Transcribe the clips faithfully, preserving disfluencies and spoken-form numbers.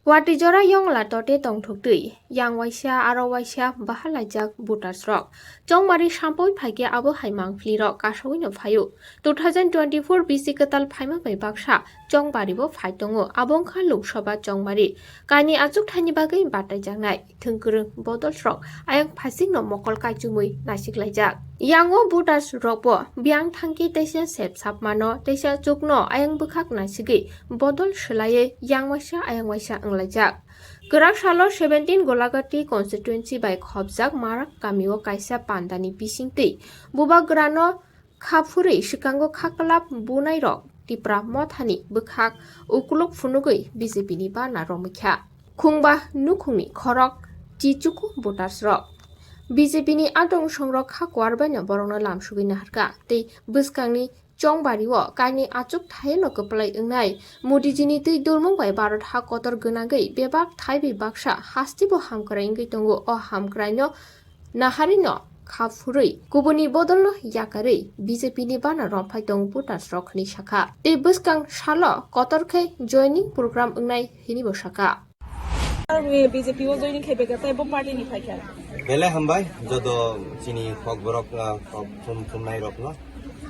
Watwi jora yongla tote tongthok twi, yang waisa aro waisa bahalaijak voters rok. Chongmari sampoi phaikhe abo hai mangpili rok kasawi no phaio. Two thousand twenty-four B C kwtal phaima bai baksa Chongmari bo phai tongo. Abo wngkha Lok Sabha Chongmari. Kaini achukthani bagwi bataijaknai thwngkwrwng bodol rok ayang phasing no mokol kaichumui naisiklaijak. Yango voters rok bo biyang thangkhe teisa sep sapmano, teisa chukno ayang bwkhak naisigwi bodol swlaiwi yang waisa ayang waisa wnglaijak. Kwrak salo seventeen Golagati constituency bai khopjak Marak kamio kaisa pandani bisingtwi bubagrano kha phurwi swkango kha kwlap bunairok Tipra Mothani bwkhak ukuluk phunugwi B J P ni bana romwi kha. Khungba nukhungni khorok chichuku voters rok. B J P ni adong songrok kha kuar baino borokno lamsugwi naharkha tei bwskangni Chongmari o kaini achuk thaino kwplai wngnai Modiji ni twi dulmung bai Bharat ha kotor gwnangwi bebak thaibi baksa hastibo hamkrai wngwi tongo. O hamkraino naharino kha phurwi kubuni bodolno yakarwi B J P ni bana romphai tongo voters rok hinwi sakha. Tei bwskang salo kotor khe joining program wngnai hinwi bo sakha. B J P o joining khai bega tei bo party ni phaikha. Belai hambai jodo chini kok borok, ah, kok thum thumnai rokno.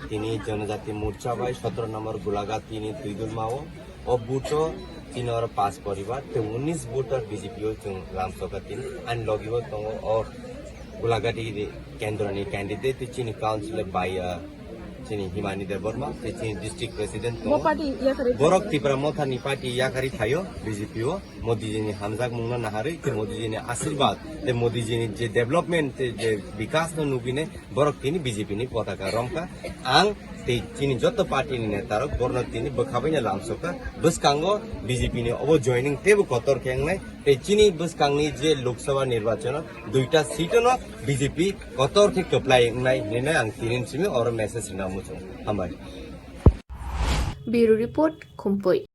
Tini Janajati Morcha bai sotro number Gulagati ni Tuidulma o. O booth o tini oro pas poribar tei unis booth o B J P o chwng lamsoka tini. Ani logi o tongo o Gulagati kendro ni candidate tei chini councilor bai, ah, chini Himani Debbarma tei chini district president Bo tongo. Party yakarwi Borok Tipra Motha ni party yakarwi phaio B J P o. Modiji ni hamjakmung no naharwi tei Modiji ni asirwad tei Modiji ni je development tei je bikas no nugwinai borok tini B J P ni potaka romkha. Ang tei chini joto party ni neta rok borno tini bwkhabaino lamsokha. Bwskango B J P ni obo joining teibo kotor khe wngnai. Tei chini bwskangni je Lok Sabha nirbachon o duita seat no B J P kotor khe kwplai wngnai hinwi ang tini simi oro message rina muchung. Hambai. Bureau Report, Khumpui.